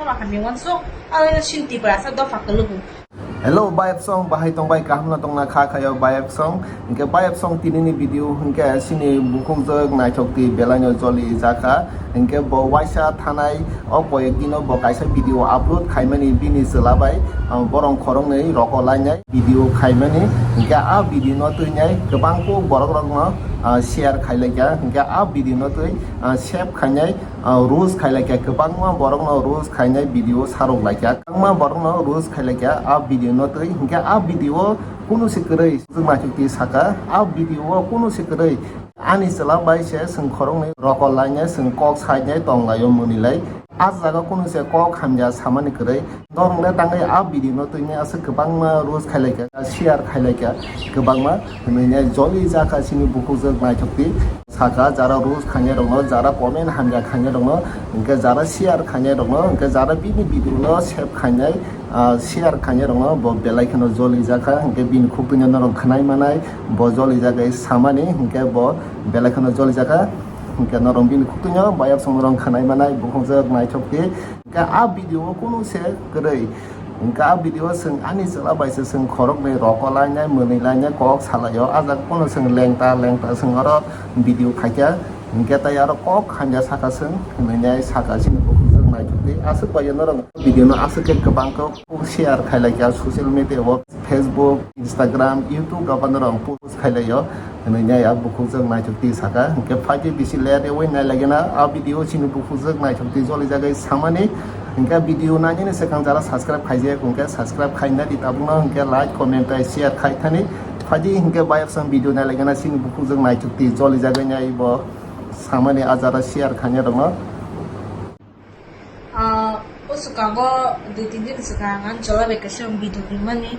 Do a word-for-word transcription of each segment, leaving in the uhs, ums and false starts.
Oro hamya uansuk, aro sini Tiprasa dopha kwlwgo. Hello, bayapsong, bahai tongbai, kaham no tongna kha khayo, bayapsong. Hinkhe bayapsong tinini video hinkhe sini bukhukjwk naithok twi belaino joli jakha. Hinkhe bo waisa thanai o koyek dino bo kaisa video upload khaimani bini chwla bai, ah, borong khoroknwi roko lainai video khaimani. Hinkhe a video no twinai kwbang kuk borok rokno, ah, share khailaikha. Hinkhe a video no twi, ah, save khainai, ah, roast khailaikha, kwbangma borokno roast khainai video sarok laikha, kwbangma borokno roast khailaikha a video no twi. Hinkhe a video o kunu se kwrwi, bukhukjwk naithok twi saka, a video o kunu se kwrwi ani chwla bai se chwng khoroknwi roko lainai, chwng kok sainai tonglaio mwnwilai. A jaga kunu se kok hamya samani kwrwi. Norokle tangwi a video no twini aswk kwbangma roast khailaikha, share khailaikha kwbangma. Hwnwi joli jakha sini bukhukjwk naithok twi saka, jara roast khainai rokno, jara comment hamya khainai rokno, hinkhe jara share khainai rokno, hinkhe jara bini video no save khainai, ah, share khainai rokno bo belai kheno joli jakha, hinkhe bini khuk twino norok khwnai manai, bo joli jakha samani, hinkhe bo belai kheno joli jakha, hinkhe norok bini khuk twino bayapsong norok khwnai manai, bukhukjwk naithok twi. Hinkhe a video o kunu se kwrwi. Hinkhe a video o chwng ani chwla bai se chwng khoroknwi roko lainai, mwnwi lainai kok salaio. A jaga kunu chwng lengta lengta chwng oro video khaikha. Hinkhe tai aro kok hamya saka chwng hwnwi saka chini bukhukjwk naithok twi. Aswk bai norok video no aswk khe kwbang khe share khailaikha social media o, Facebook, Instagram, YouTube rok no norok post khailaio. Hwnwi ya bukhukjwk naithok twi saka. Hinkhe phaidi bisi late rewi nai lagina a video chini bukhukjwk naithok twi joli jagwi samani. Hinkhe video nainani swkang jara subscribe khaijak, hinkhe subscribe khaina di tabukno, hinkhe like, comment tei share khai thani. Phaidi hinkhe bayapsong video nai lagina chini bukhukjwk naithok twi joli jagwi nai bo samani a jara share khaina rokno. Ah, o swkango dui tin din swkang ang chwla bai kaisa video rimani.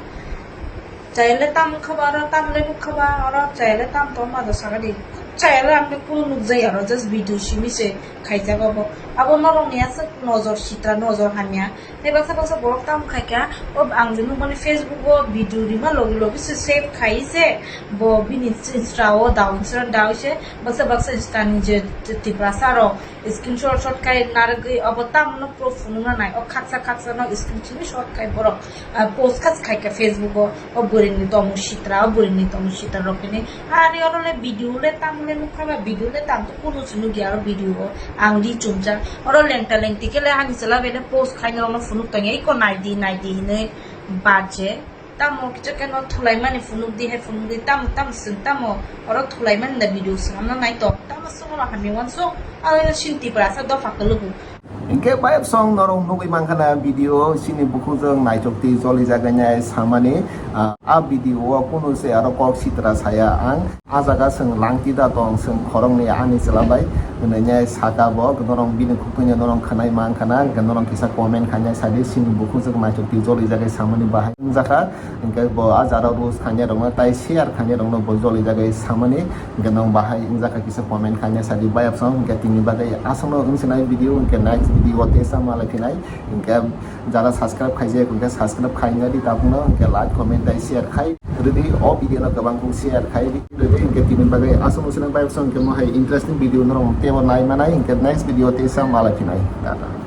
Chayale tam wngkha ba oro, tam le nukha ba oro, chayale tam tongma do sakadi. Chayale ang le kunu nukjai oro, just video simi se khaijago bo. Abo norokni aswk nojor sitra, nojor hamya. Tei baksa baksa borok tamo khaikha, o ang je nukmani Facebook o video rima logi logi se save khai se, bo bini Insta o dao, Insta dao se, baksa baksa Insta ni je Tiprasa rok, screenshot shot khai narwgwi obo tamno proof phunukna nai. O khaksa khaksa no screenshot khai borok, ah, post khas khai kha Facebook o, o bwrwini tomung sitra, o bwrwini tomung sitra rok hwnwi. Ari oro le video le tam le nukha ba video le tam to kunu se nukya oro video o ang ri chumjak. Oro lengta lengti khe le ani chwla bai le post khaina rokno phunuk tongya iko naidi naidi hinwi baje. Tamo kicha khe no thulaimani phunukdi hai phunukdi, tamo tamo swng tamo oro thulaimani da video swnamna nai to, tamo swngno hamya uansuk, aro sini Tiprasa dopha kwlwgo. Hinkhe bayapsong norok nugwi mankha na video sini bukhukjwk naithok twi joli jagwi nai samani, ah, a video o kunu se aro kok sitra saya ang. A jaga chwng langti da tong, chwng khoroknwi ani chwla bai hwnwi nai saka bo, norok bini khuk twino norok khwnai mankha na, hinkhe norok kisa comment khainai sadi, sini bukhukjwk naithok twi joli jagwi samani bahai wngjakha, hinkhe bo a jara roast khainai rokno tai share khainai rokno bo joli jagwi samani, hinkhe norok bahai wngjakha kisa comment khainai sadi bayapsong, hinkhe tini bagwi aswkno wngsinai video, hinkhe next video o tesa malai phinai, hinkhe jara subscribe khaijak hinkhe subscribe khaina di tabukno, hinkhe like, comment tei share khai rwdi, o video no kwbang kuk share khai rwdi, hinkhe tini bagwi aswk no sinang bai song khe mo hai interesting video norok teibo nai manai, hinkhe next video tei sa malai phinai. Tata.